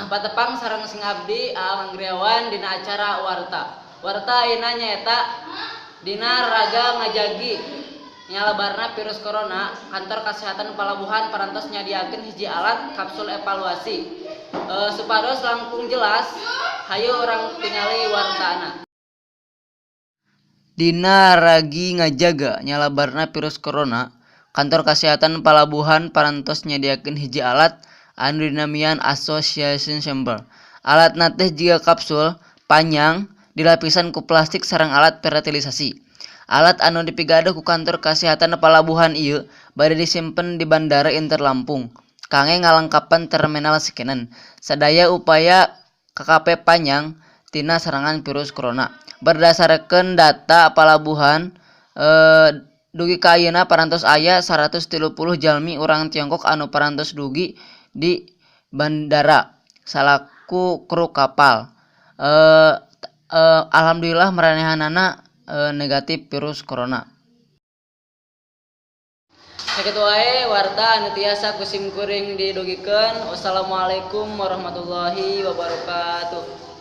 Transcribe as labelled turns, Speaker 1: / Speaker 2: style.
Speaker 1: Patepang sareng sing abdi Aang Anggriawan dina acara Warta. Warta ayeuna nyaeta dina raga ngajagi nyalebarna virus corona, kantor kesehatan palabuhan parantos nyadiakeun hiji alat kapsul evaluasi. Supados langkung jelas, hayu urang tingali wartana. Dina ragi ngajaga nyalebarna virus corona, kantor kesehatan palabuhan parantos nyadiakeun hiji alat anu dinamian isolation chamber. Alatna teh jiga kapsul panjang dilapisan ku plastik sareng alat sterilisasi. Alat anu dipigaduh ku kantor kesehatan palabuhan ieu bade disimpen di Bandara Inter Lampung kangge ngalengkapan terminal Sekinan. Sadaya upaya KKP Panyang tina serangan virus corona. Berdasarkeun data palabuhan, dugi ka ayeuna parantos aya 130 jalmi urang Tiongkok anu parantos dugi di bandara salaku kru kapal. Alhamdulillah maranehanana negatif virus corona. Sakitu wae warta anu tiasa ku sim kuring didugikeun. Wassalamualaikum warahmatullahi wabarakatuh.